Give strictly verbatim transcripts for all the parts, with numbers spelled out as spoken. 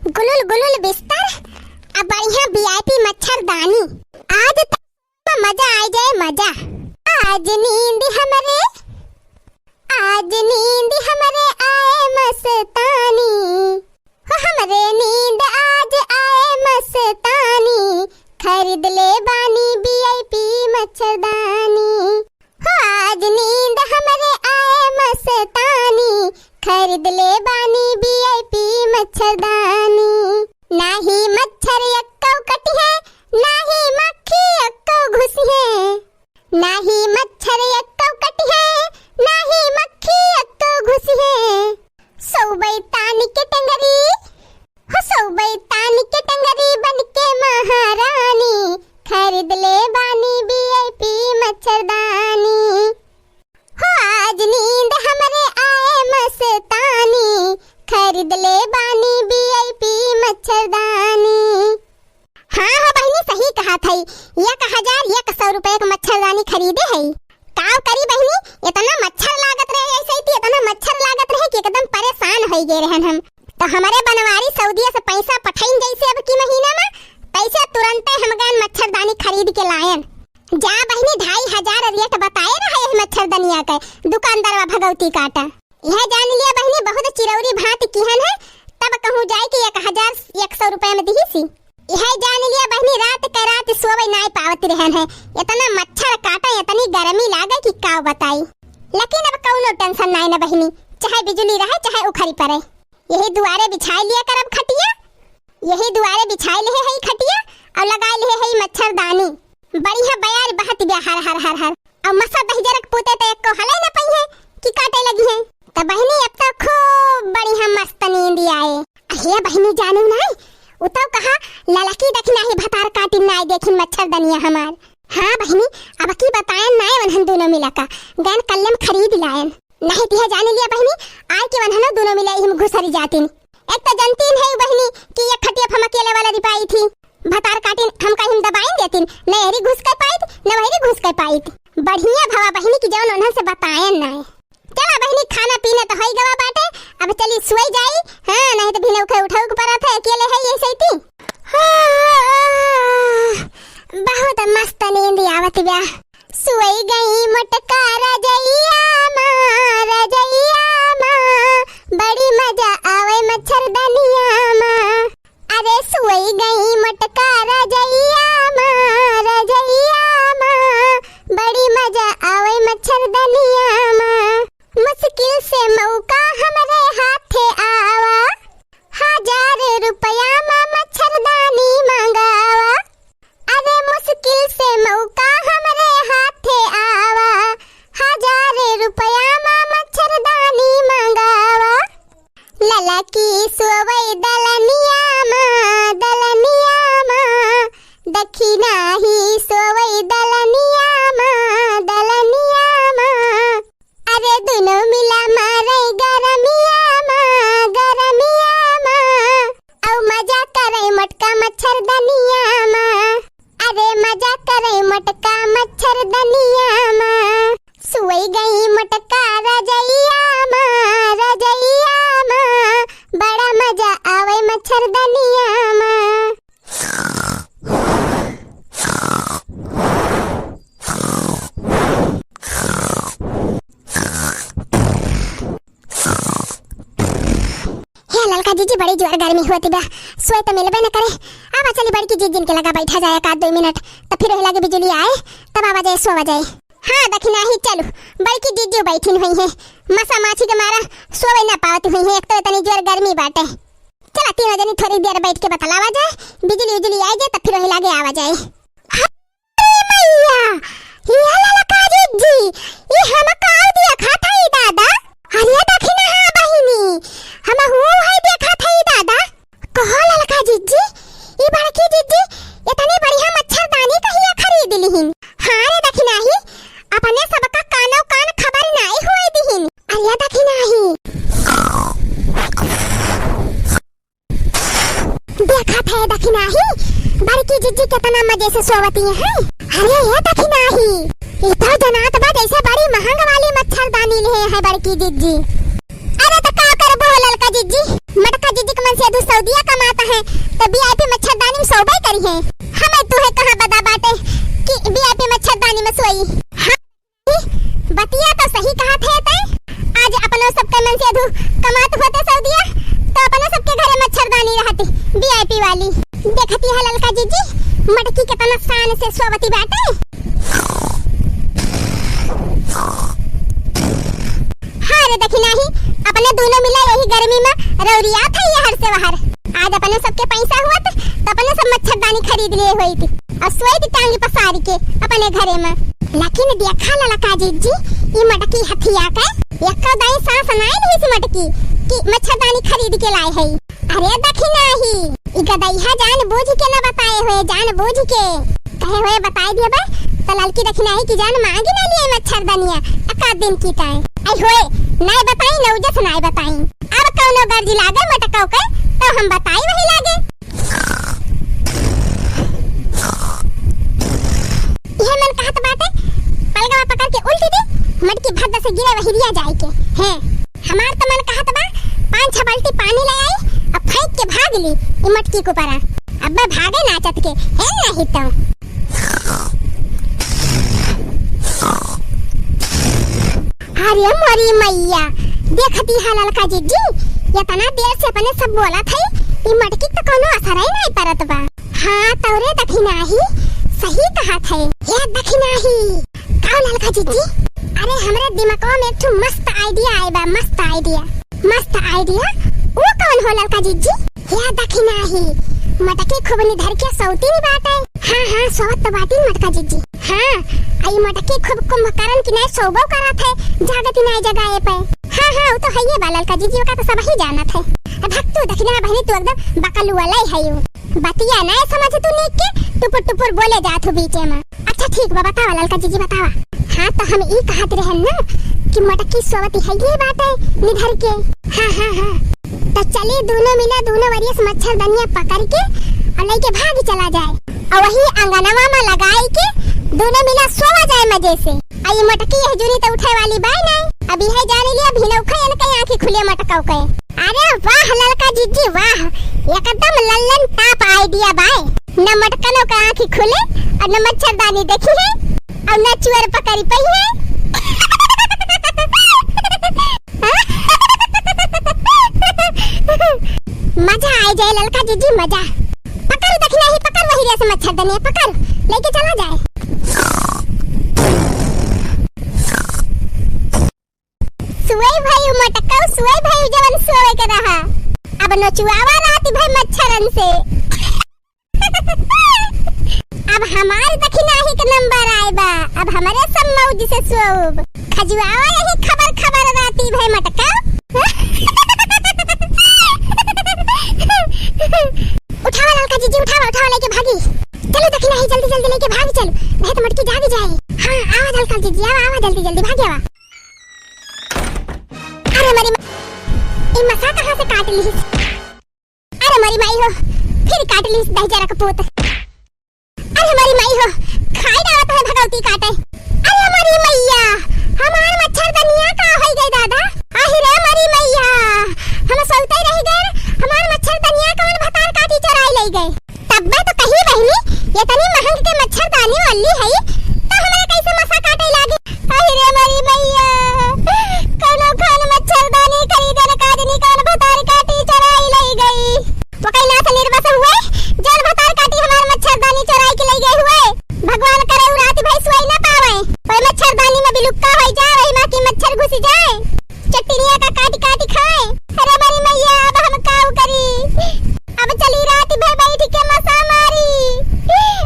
गुलुल गुलुल बिस्तर, अब बढ़िया VIP मच्छरदानी। आज त मजा आ जाए, मजा। आज नींद हमरे, आज नींद हमरे आए मस्तानी, हो हमरे नींद आज आए मस्तानी, खरीद ले बानी VIP मच्छरदानी। हो आज नींद हमरे आए मस्तानी, खरीद ले बानी VIP मच्छरदानी। नाही मच्छर एक्को कटिहे, नाही मक्खी एक्को घुसिहे। नाही मच्छर एक्को कटिहे, नाही मक्खी एक्को घुसिहे। सोवै तानी के टंगरी, हो सोवै तानी के टंगरी बन के महारानी, खरीद ले बानी VIP मच्छरदानी। हो आज नींद हमरे आए मस्तानी, खरीद ले बानी VIP मच्छरदानी। हाँ, हाँ बहिनी, सही कहत हई। एक हजार एक सौ रुपया के मच्छरदानी खरीदे हई। काव करी बहिनी, इतना मच्छर लागत रहे, ऐसे ही इतना मच्छर लागत रहे कि एकदम परेशान होइ गए रहन हम। तो हमरे बनवारी सऊदिया से पैसा पठाइन जैसे अब की महीना में, पैसे तुरंते हम गयन मच्छरदानी खरीद के लायन। जा बहिनी, ढाई हजार रेट बताए रहा यही मच्छरदनिया के, दुकानदारवा भगवती काटा। यह जान लिया बहिनी, बहुत चिरौरी भांति किहन है, तब कहूँ जाए कि एक हजार एक सौ रुपया में दिही सी। यह जान लिया बहिनी, रात के रात सोवे नाय पावत रहन है, इतना मच्छर काटा, इतनी गर्मी लागे कि का बताई। लेकिन अब कौनो tension नाय न बहिनी, चाहे बिजुली रहे चाहे उखरी पड़े, यही दुआरे बिछाए लिया करब खटिया, यही दुआरे बिछाए लिहे हई खटिया और लगाए लिहे हई मच्छरदानी। बढ़िया बयार बहत बिया हर हर हर हर। और मसा दहिजरक पूते तो एको हले न पइहे कि काटे लगिहे। त बहिनी, अब तो खूब बढ़िया मस्त नींद आए। अरे बहिनी, जानू नाय, उ तो कहा ललकी दखिनाही भतार काटिन नाय देखिन मच्छरदनिया हमार। हाँ बहिनी, अब की बतायन नाय उन्हन दोनों मिला का, गयन कल्लम खरीद लायन। नहीं तिहे जान लिया बहिनी, आय के उन्हनो दोनों मिला इहिम घुसरी जातिन। एक तो जानतिन है बहिनी कि ये खटिया हम अकेले वाला रिपाई थी। भतार काटिन हमका हिम दबाइन देतिन, न एहरी घुस के पाइत, न वहरी घुस के पाइत। बढ़िया भवा बहिनी कि जौन उन्हन से बतायन नाय। चला बहिनी, खाना पीना तो होई गवा बाटे, अब चली सोई जाई। हाँ, नहीं तो भिनऊ के उठाऊ के परत है, अकेले है ये सैती। हाँ, बहुत मस्त नींद आवत बा। सोई गई मोटका रजइया मा, रजइया मा, बड़ी मजा आवे मच्छरदनिया मा। अरे सोई गई मोटका रजइया मा, रजइया मा, बड़ी मजा आवे मच्छरदनिया मा। मुश्किल से मौका हमरे हाथे आवा, हजार रुपया मा मच्छरदानी मंगावा। अरे मुश्किल से मौका हमरे हाथे आवा, हजार रुपया मा मच्छरदानी मंगावा। ललकी सोवई दलनिया मा, दलनिया मा, दखिनाही सोवई दलनिया मा, दलनिया मा। अरे दुनो मिला मारे गरमिया मा, गरमिया मा। औ मजा करे मोटका मच्छरदनिया मा। अरे मजा करे मोटका मच्छरदनिया मा। सोई गई मोटका रजइया मा, रजइया मा। बड़ा मजा आवे मच्छरदनिया मा। हे ललका जीजी, बड़ी जोर गर्मी होती बा, सोए तो मिलबे न करे। आवा चली बड़की जीजिन के लगा बैठा जाए एक आध दो मिनट, तो फिर वही लागे बिजुली आए, तब आवा जाए, सोवा जाए। हाँ दखिनाही, चलू, बड़की जीजी बैठिन हुई है, मसा माछी के मारा सोवे ना पावत हुई है, एक तो इतनी जोर गर्मी बाटे। चला तीनों जनी थोड़ी देर बैठ के बतलावा जाए, बिजली उजली आई जाए तब फिर वही लागे आवा जाए। अरे मैया, ये ललका जीजी, ये हम काऊ देखा था ई दादा। अरे दखिना, हाँ बहिनी, हम हूँ है देखा था ई दादा। कहो ललका जीजी, ई बड़की जीजी इतनी बढ़िया मच्छरदानी कहिया खरीद लिहिन? हाँ रे दखिनाही, अपने सबका कानो कान खबर नाई हुए दिहिन। अरे दखिनाही, देखा थे दखिनाही, बड़की जीजी कितना मजे से सोवती है। अरे ये दखिनाही, ई तो जनात बा जैसे बड़ी महंग वाली मच्छरदानी लिहे है बड़की जीजी। अरे तो का करबो ललका जीजी, मोटका जीजी के से दू सऊदिया कमात है, तो VIP मच्छरदानी में सोबे करिहैं। हमें तुहे कहाँ बदा बाटे कि VIP मच्छरदानी में सोई? हाँ, बतिया तो सही कहत है तै। आज अपनो सबके मन से अधू कमात होते सऊदिया, तो अपनो सबके घरे मच्छरदानी रहती VIP वाली। देखती है ललका जीजी, मटकी केतना शान से सोवती बाटे। हाँ रे दखिनाही, अपने दूनो मिला यही गर्मी में रौरियात है यहर से वहर। आज अपने सबके पैसा हुआ त, तो अपने सब मच्छरदानी खरीद लिए होइत। और सोइत टांगी पसारी के अपने घरे में। लेकिन देखा ललका जीजी, ई मटकी हथिया के, एको दाई साँस नाय ली सी मटकी कि मच्छरदानी खरीद के लाए है। अरे दखिनाही, ई गदइहा जान बूझ के न बताए होए, जान बूझ के। कहे होए बताए दिया बा, तो ललकी दखिनाही की जान मांगी ना लिए मच्छरदनिया, एकाध दिन की ताए। आई होए, नाय बताई, नौजस नाय बताई। अब कौनो गर्जी लागे मटकौ के, तो हम बताई वही लागे। इहे मन कहत बाटे, पलगवा पकड़ के उल्टी दी, मटकी भद्द से गिरे वही रिया जाए के। हैं, हमार तो मन कहत बा, पाँच छह बाल्टी पानी ले आई, अब फेंक के भाग ली, ई मटकी के ऊपर। अब्बे भागे नाचत के, है नहीं तो। अरे मोरी मैया, देखती है ललका जीजी, इतना देर से अपने सब बोलत है, ई मटकी तो कौनो असर ही नहीं परत बा। हाँ, तौरे दखिनाही सही कहत है। हे दखिनाही, का ललका जीजी? अरे, हमरे दिमागवा में एक ठो मस्त idea आए बा, मस्त idea। मस्त idea? वो कौन हो ललका जीजी? हे दखिनाही, मटकी खूब निधर के सौती नी बाटे। हाँ, हाँ, सोवत तो बाटी मटका जीजी। हाँ, आई मटकी खूब कुंभकर्ण की नाई सोबो करत है, जागती नाई जगाए पे। हाँ, हाँ, वो तो है ये बा ललका जीजी, ओका तो सब ही जानत है। अब भक्तू दखिना बहनी, तू एकदम बकलुआ लाई है यू। बतिया नाय समझ तू नीक के, टुपुर टुपुर बोले जात हो बीचे में। अच्छा ठीक बा, बतावा ललका जीजी बतावा। हाँ तो हम ई कहत रहन ना कि मटकी सोवती है ये बाटे निधर के। हाँ, हाँ, हाँ। तो चली दोनों मिला दोनों वरियस मच्छरदनिया पकड़ के और लेके भाग चला जाए। और वही अंगनवा में लगाई के दोनों मिला सोवा जाए मजे से। आ ई मटकी यह जुनी तो उठे वाली बाय नाय। अब यह जान लिया भिनौखा इनके आँखी खुले मटकौ के। अरे वाह ललका जीजी वाह, एकदम लल्लन top idea बाय। न मटकनों का आँखी खुले और न मच्छरदानी देखी है और न चुअर पकड़ी पई है। मजा आए जाए ललका जीजी मजा। पकड़ दखिनाही, पकड़ वही रे से मच्छरदानी पकड़, लेके चला जाए। सुअई भई मटकौ, सुअई भई जवन सुअई के रहा। अब नोचुआवा रहती भई मच्छरन से। अब हमार दखिनाही के नंबर आए बा, अब हमरे सब मौज से सोब। खजुआवा यही खबर खबर रहती भई मटकौ। उठावा ललका जीजी, उठावा, उठावा, लेके भागी। चलो दखिनाही, जल्दी जल्दी लेके भाग चल, नहीं तो मटकी जाग जाए। हाँ, आवा ललका जीजी, आवा, आवा, जल्दी जल्दी भाग आवा। अरे मरी, ई मसा कहाँ से काट ली? अरे मरी माई हो, फिर काट ली दहिजरा का पूत। अरे मरी माई हो, खाई डालत है भगवती काटे। अरे मरी मैया, हमार मच्छरदनिया का होई गई दादा? आहि रे मरी मैया, हम सोते रह गए, हमार मच्छरदनिया कौन भतार काटी चोराई ले गए? तब्बे तो कही बहिनी, इतनी महंग के मच्छरदानी वल्ली है, तो हमरा कैसे मसा काटे लागे? आहि रे मरी मैया, कौनो खान मच्छरदानी खरीदे न काजनी कौन भतार काटी चोराई ले गई। वो कहीं ना से निर्वस हुए, जौन भतार काटी हमार मच्छरदानी चोराई के ले गए हुए। भगवान करे उ रात भई सोई ना पावे, ओए मच्छरदानी में बिलुक्का होई जा, वही माँ की मच्छर घुसी जाए। चट्टिनिया का काटी काटी खाए। अरे मरी मैया, अब हम काऊ करी? अब चली रात भर बैठ के मसा मारी।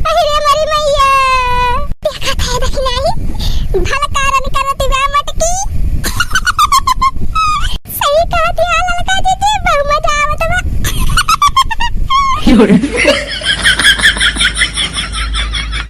अरे मरी मैया। देखत है दखिनाही, भलकारन करत बा मटकी। सही कहत है ललका जीजी, बहुत मजा आवत बा।